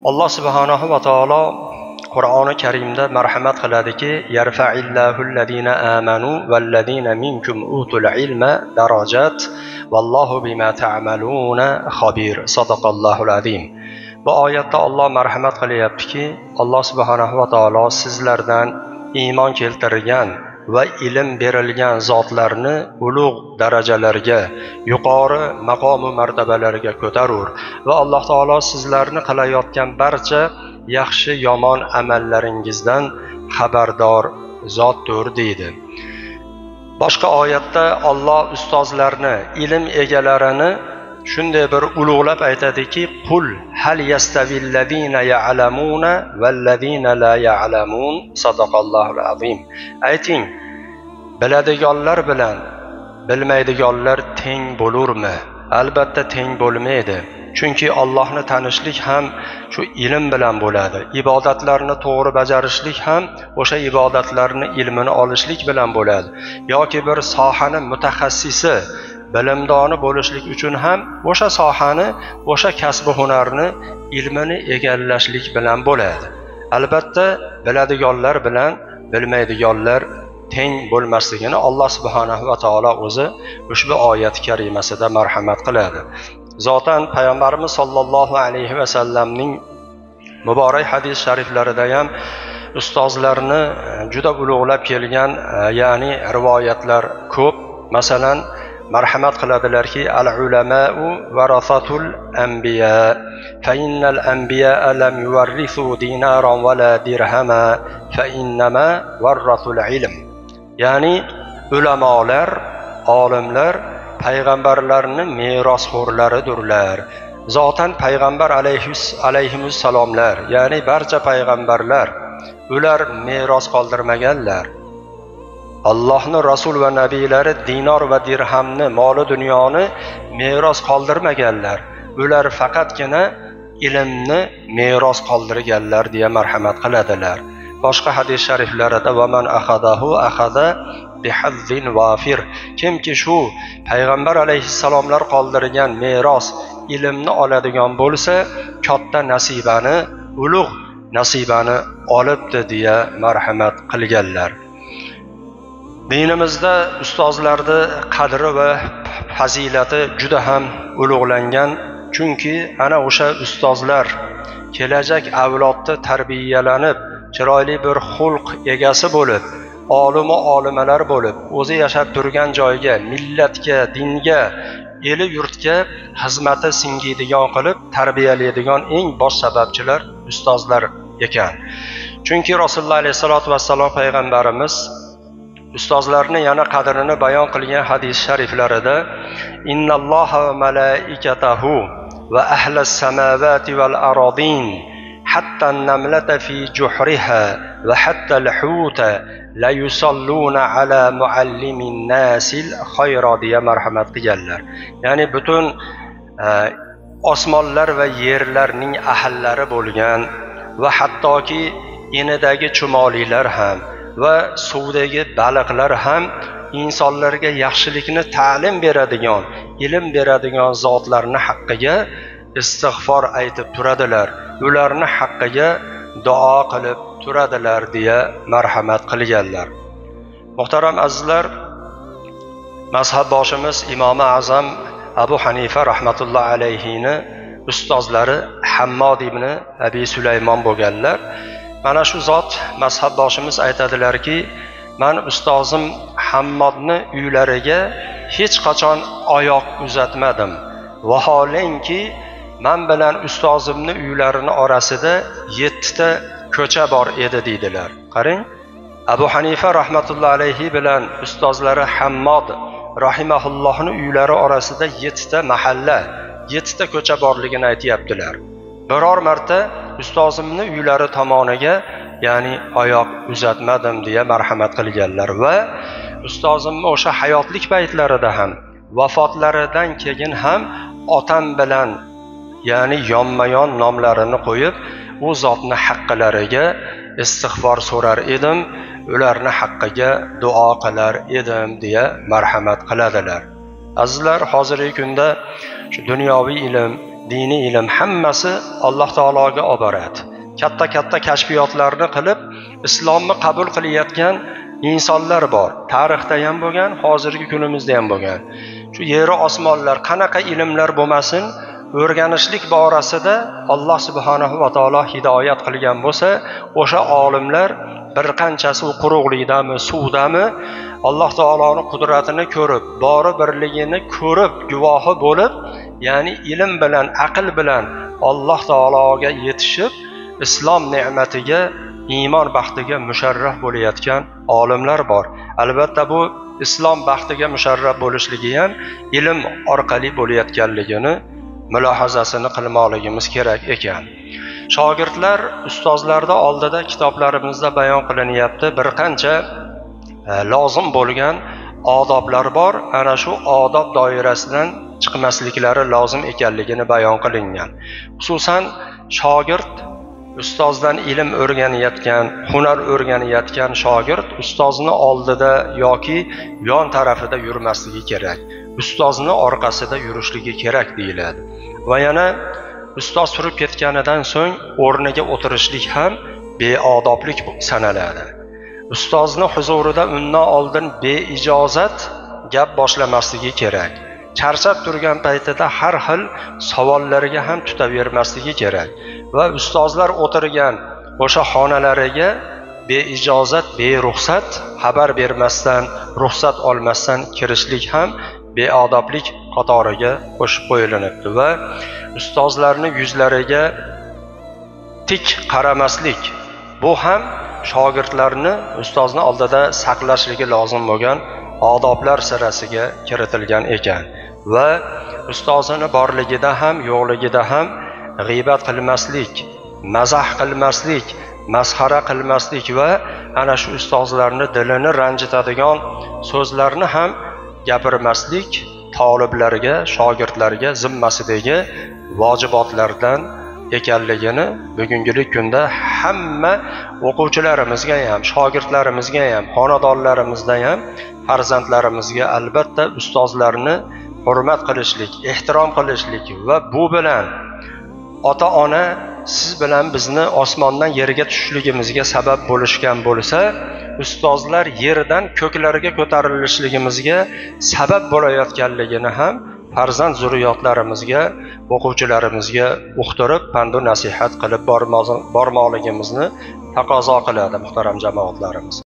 Alloh subhanahu va taolo Qur'oni Karimda marhamat qiladiki, yarfa'illahu allazina amanu vallazina minkum utul ilma darajat vallohu bima ta'maluna xabir. Sadaqallohul azim. Bu oyatda Alloh marhamat qilyaptiki, Alloh subhanahu va taolo sizlardan iymon keltirgan va ilm berilgan zotlarni ulug' darajalarga, yuqori maqom va martabalarga ko'tarur va Alloh taolo sizlarni qilayotgan barcha yaxshi yomon amallaringizdan xabardor zotdir deydi. Boshqa oyatda Alloh ustozlarni, ilm egalarini shunday bir ulug'lab aytadiki, qul hal yastavillazina ya'lamuna vallazina la ya'lamun. Sadaqallohul azim. Ayting, biladiganlar bilan bilmaydiganlar teng bo'lurmi? Albatta teng bo'lmaydi. Chunki Allohni tanishlik ham shu ilm bilan bo'ladi. Ibodatlarni to'g'ri bajarishlik ham o'sha ibodatlarni ilmini olishlik bilan bo'ladi. Yoki bir sohani mutaxassisi, bilimdoni bo'lishlik uchun ham o'sha sohani, o'sha kasbi hunarni ilmini egallashlik bilan bo'ladi. Albatta biladiganlar bilan bilmaydiganlar teng bo'lmasligini Alloh subhanahu va taolo o'zi ushbu oyat karimasida marhamat qiladi. Zotan payg'ambarimiz sollallohu alayhi va sallamning muborak hadis shariflarida ham ustozlarni juda ulug'lab kelgan, ya'ni rivoyatlar ko'p. Masalan, marhamat qiladilarki, al-ulamau varasatul anbiya fa innal anbiya lam yuwarrisu dinaran wala dirhama fa innama warrasul ilm. Ya'ni ulamolar, olimlar payg'ambarlarning merosxo'rlaridirlar. Zotan payg'ambar alayhimussalomlar, ya'ni barcha payg'ambarlar ular meros qoldirmaganlar. Allohning rasul va nabiylari dinor va dirhamni, moli dunyoni meros qoldirmaganlar. Ular faqatgina ilmni meros qoldirganlar deya marhamat qiladilar. Boshqa hadis shariflarida va man axadahu axada bihazzin vafir. Kimki shu payg'ambar alayhissalomlar qoldirgan meros ilmni oladigan bo'lsa, katta nasibani, ulug' nasibani olibdi deya marhamat qilganlar. Dinimizda ustozlarning qadri va fazilati juda ham ulug'langan. Chunki ana o'sha ustozlar kelajak avlodni tarbiyalanib, chiroyli bir xulq egasi bo'lib, olimu olimalar bo'lib, o'zi yashab turgan joyga, millatga, dinga, eli yurtga xizmati singiydigan qilib tarbiyalaydigan eng bosh sababchilar ustozlar ekan. Chunki Rasululloh alayhisolatu vassalom payg'ambarimiz ustozlarni yana qadrini bayon qilgan hadis shariflarida innalloha va malaikatahu va ahlas samawati val aradin hatta an-namlata fi juhriha va hatta al-huta la yusalluna ala muallimin nasil khayra deya marhamat qilganlar. Ya'ni butun osmonlar va yerlarning ahllari bo'lgan va hattoki inidagi chumolilar ham va suvdagi baliqlar ham insonlarga yaxshilikni ta'lim beradigan, ilm beradigan zotlarning haqqiga istig'for aytib turadilar, ularning haqqiga duo qilib turadilar deya marhamat qilganlar. Muhtaram azizlar, mazhab boshimiz Imomi Azam Abu Hanifa rahmatulloh alayhini ustozlari Hammod ibn Abi Sulaymon bo'lganlar. Mana shu zot mazhab boshimiz aytadilarki, men ustozim Hammodni uylariga hech qachon oyoq uzatmadim. Vaholanki men bilan ustozimni uylarini orasida 7 ta ko'cha bor edi deydilar. Qarang, Abu Hanifa rahmatullohi alayhi bilan ustozlari Hammod rahimahullohning uylari orasida 7 ta mahalla, 7 ta ko'cha borligini aytayaptilar. Biror marta ustozimni uylari tomoniga, ya'ni oyoq uzatmadim deya marhamat qilganlar va ustozimni o'sha hayotlik paytlarida ham, vafotlaridan keyin ham otam bilan, ya'ni yonma-yon nomlarini qo'yib, u zotni haqqilariga istig'for so'rar edim, ularni haqqiga duo qilar edim deya marhamat qiladilar. Azizlar, hozirgi kunda shu dunyoviy ilm, diniy ilm hammasi Alloh taologa olib boradi. Katta-katta kashfiyotlarni qilib, islomni qabul qilayotgan insonlar bor. Tarixda ham bo'lgan, hozirgi kunimizda ham bo'lgan. Shu yeru osmonlar qanaqa ilmlar bo'lmasin, o'rganishlik borasida Alloh subhanahu va taolo hidoyat qilgan bo'lsa, o'sha olimlar bir qanchasi quruqlikdami, suvdami, Alloh taoloning qudratini ko'rib, bori birligini ko'rib, guvohi bo'lib, ya'ni ilm bilan, aql bilan Alloh taologa yetishib, islom ne'matiga, iymon baxtiga musharraf bo'layotgan olimlar bor. Albatta bu islom baxtiga musharraf bo'lishligi ham ilm orqali bo'layotganligini mulohazasini qilmoqligimiz kerak ekan. Shogirdlar ustozlarda oldida kitoblarimizda bayon qilinyapti, bir qancha lozim bo'lgan odoblar bor. Ana shu odob doirasidan chiqmasliklari lozim ekanligini bayon qilingan. Xususan shogird ustozdan ilm o'rganayotgan, hunar o'rganayotgan shogird ustozni oldida yoki yon tarafida yurmasligi kerak. Ustozni orqasida yurishligi kerak deyiladi. Va yana ustoz turib ketganidan so'ng o'rniga o'tirishlik ham beodoblik sanaladi. Ustozni huzurida undan oldin beijozat gap boshlamasligi kerak. Charchab turgan paytida har xil savollarga ham tutavermasligi kerak va ustozlar o'tirgan o'sha xonalariga beijozat, beruxsat xabar bermasdan, ruxsat olmasdan kirishlik ham beodoblik qatoriga qo'shib qo'yilinibdi va ustozlarning yuzlariga tik qaramaslik, bu ham shogirdlarni ustozni oldida saqlashligi lozim bo'lgan odoblar sirasiga kiritilgan ekan. Va ustozini borligida ham yo'qligida ham g'iybat qilmaslik, mazax qilmaslik, masxara qilmaslik va ana shu ustozlarni dilini ranjitadigan so'zlarni ham gapirmaslik toliblarga, shogirdlarga zimmasidagi vojibotlardan ekanligini bugungi kunda hamma o'quvchilarimizga ham, shogirdlarimizga ham, xonadonlarimizda ham farzandlarimizga albatta ustozlarni hurmat qilishlik, ehtirom qilishlik va bu bilan ota-ona siz bilan bizni osmondan yerga tushishligimizga sabab bo'lishgan bo'lsa, ustozlar yerdan ko'klarga ko'tarilishligimizga sabab bo'layotganligini ham farzand zurriyotlarimizga, o'quvchilarimizga uqtirib, pand va nasihat qilib bormoqligimizni taqozo qiladi muhtaram jamoatlarimiz.